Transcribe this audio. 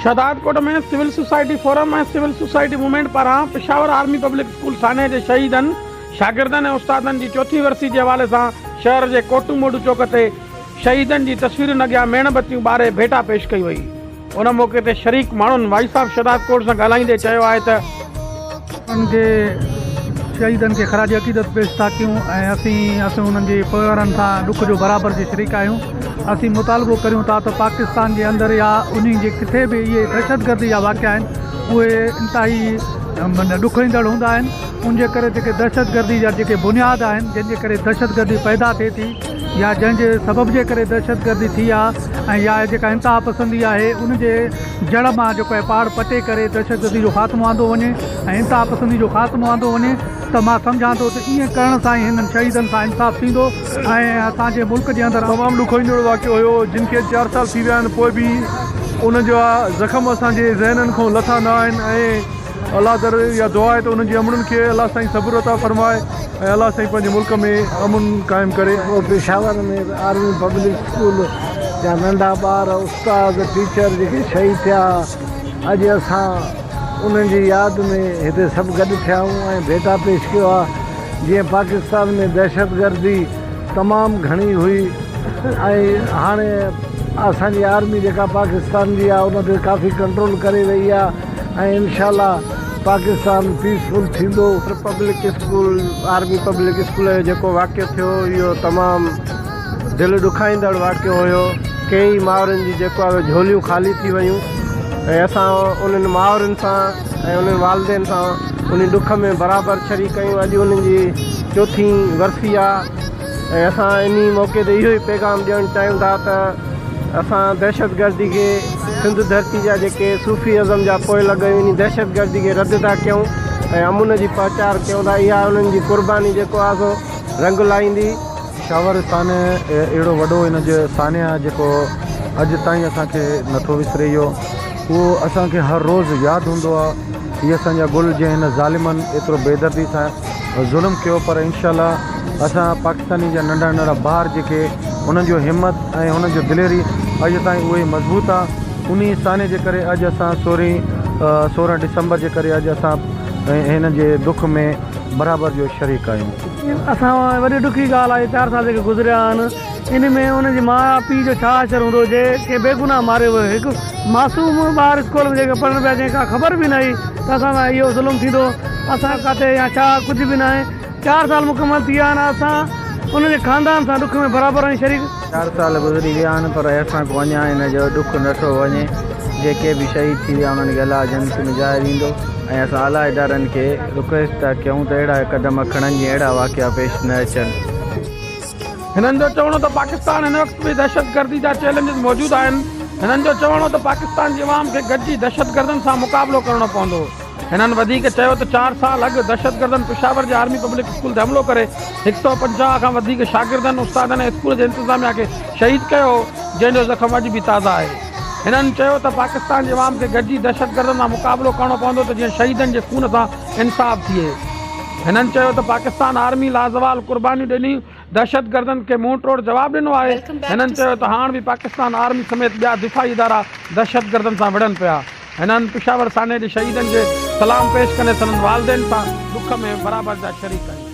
Shahdadkot ۾ civil society forum ۽ civil society movement پاران Peshawar army public school سانحي جي شهيدن، شاگردن ۽ استادن جي چوٿين ورسي جي حوالي سان شهر جي ڪوٽو موڊو چوڪ تي شهيدن جي تصويرن اڳيان ميڻ بتيون ٻاري ڀيٽا پيش ڪئي وئي. ان موقعي تي شريڪ ماڻهن وائس آف شهدادڪوٽ سان ڳالهائيندي چيو آهي ته. انهن کي شهيدن کي خراج عقيدت پيش ٿا ڪيون ۽ اسين اسين انهن جي پوئوارن سان ڏک جو برابر جي شريڪ آهيون اسين مطالبو ڪريون ٿا ته پاڪستان جي اندر يا انهي جي ڪٿي به اهي دهشتگردي جا واقعا آهن اهي انتهائي ڏکوئيندڙ هوندا آهن ان جي ڪري جيڪي دهشتگردي جا جيڪي بنياد آهن جن جي ڪري دهشتگردي پيدا ٿئي ٿي يا جنهن جي سبب جي ڪري دهشتگردي ٿي آهي ۽ يا جيڪا انتها پسندي آهي ان جي جڙ مان جيڪو آهي پاڙ پٽي ڪري دهشتگردي جو خاتمو آندو وڃي ۽ انتها پسندي جو خاتمو آندو وڃي ته مان سمجهان ٿو ته ائين ڪرڻ سان ئي هنن شهيدن سان انصاف ٿيندو ۽ اسان جي ملڪ جي اندر. تمام ڏکوئيندڙ واقعو هيو جن کي چار سال ٿي ويا آهن پوء به انهن جا زخم اسان جي ذهنن کان لٿا نه آهن ۽ الله در اها دعا آهي ته انهن جي امڙن کي الله سائين صبر عطا فرمائي ۽ الله سائين پنهنجي ملڪ ۾ امن قائم ڪري. پوء پشاور ۾ آرمي پبلڪ اسڪول جا ننڍا ٻار، استاد، ٽيچر جيڪي شهيد ٿيا اڄ اسان انهن جي ياد ۾ هتي سڀ گڏ ٿيا آهيون ۽ ڀيٽا پيش ڪيو آهي جيئن پاڪستان ۾ دهشتگردي تمام گهڻي هئي ۽ هاڻي اسان جي آرمي جيڪا پاڪستان جي آهي ان تي ڪافي ڪنٽرول ڪري وئي آهي. ۽ انشاء الله پاڪستان پيس فل ٿيندو. Public school army public school جو جيڪو واقعو ٿيو اهو تمام دل ڏکائيندڙ واقعو هيو ڪيئي مائرن جي جيڪو آهي جهوليون خالي ٿي ويون ۽ اسان انهن مائرن سان ۽ انهن والدين سان انهي ڏک ۾ برابر شريڪ آهيون اڄ انهن جي چوٿين ورسي آهي ۽ اسان انهي موقعي تي اهو ئي پيغام ڏيڻ چاهيون ٿا ته اسان دهشتگردي کي سنڌ ڌرتي جا جيڪي صوفي ازم جا پوئلڳ آهيون انهي دهشتگردي کي رد ٿا ڪيون ۽ امن جي پرچار ڪيون ٿا اها انهن جي قرباني جيڪو آهي سو رنگ لائيندي. پشاور سانحه اهڙو وڏو ان جو سانحه آهي جيڪو اڄ تائين اسان کي نٿو وسري اهو اهو اسان کي هر روز ياد هوندو آهي هي اسان جا گل جنهن هن ظالمن ايترو بيدردي سان ظلم ڪيو پر انشاء الله اسان پاڪستاني جا ننڍا ننڍا ٻار جيڪي انهن جو همت ۽ انهن جو دليري اڄ تائين اهي مضبوط آ انهي سانحي جي ڪري اڄ اسان سورهين 16 ڊسمبر جي ڪري اڄ اسان هنن جي دک ۾ برابر جو شريڪ آهيون. اسان وڏي ڏکي ڳالهه آهي چار سال جيڪي گذريا آهن ان ۾ ان جي ماء پيء جو ڇا حشر هوندو جي ڪنهن بيگناهه ماريو ويو هڪ معصوم ٻار اسڪول ۾ جيڪي پڙهن پيا جنهن کي ڪا خبر به نه هئي ته اسان سان اهو ظلم ٿيندو اسان ڪاٿي يا ڇا ڪجهه به ناهي چار سال مڪمل ٿي ويا آهن اسان ان جي خاندان سان ڏک ۾ برابر ۽ شريڪ. چار سال گذري ويا آهن پر اسان کان اڃا ان جو ڏک نه ٿو وڃي جيڪي به شهيد ٿي ويا انهن کي الله جنت ۾ جاء ڏيندو ۽ اسان اعليٰ ادارن کي رڪويسٽ ٿا ڪيون ته اهڙا قدم کڻن جيئن اهڙا واقعا پيش نه اچن. هنن جو چوڻ هو ته پاڪستان هن وقت به دهشتگردي جا چئلينجز موجود آهن. هنن جو چوڻ هو ته پاڪستان جي عوام کي گڏجي دهشتگردن سان مقابلو ڪرڻو پوندو. هنن وڌيڪ چيو ته چار سال اڳ دهشتگردن پشاور جي آرمي پبلڪ اسڪول تي حملو ڪري 150 کان وڌيڪ شاگردن، استادن ۽ اسڪول جي انتظاميا کي شهيد ڪيو هو، جنهن جو زخم اڄ به تازا آهي. هنن چيو ته پاڪستان جي عوام کي گڏجي دهشتگردن سان مقابلو ڪرڻو پوندو ته جيئن شهيدن جي خون سان انصاف ٿئي. هنن چيو ته پاڪستان آرمي لازوال قربانيون ڏنيون، دهشتگردن کي منهن ٽوڙ جواب ڏنو آهي. هنن چيو ته هاڻ به پاڪستان آرمي سميت ٻيا دفاعي ادارا دهشتگردن سان وڙهن پيا. هنن پشاور سانحي جي شهيدن کي سلام پيش ڪندي سندن والدين سان ڏک ۾ برابر جا شريڪ آهيون.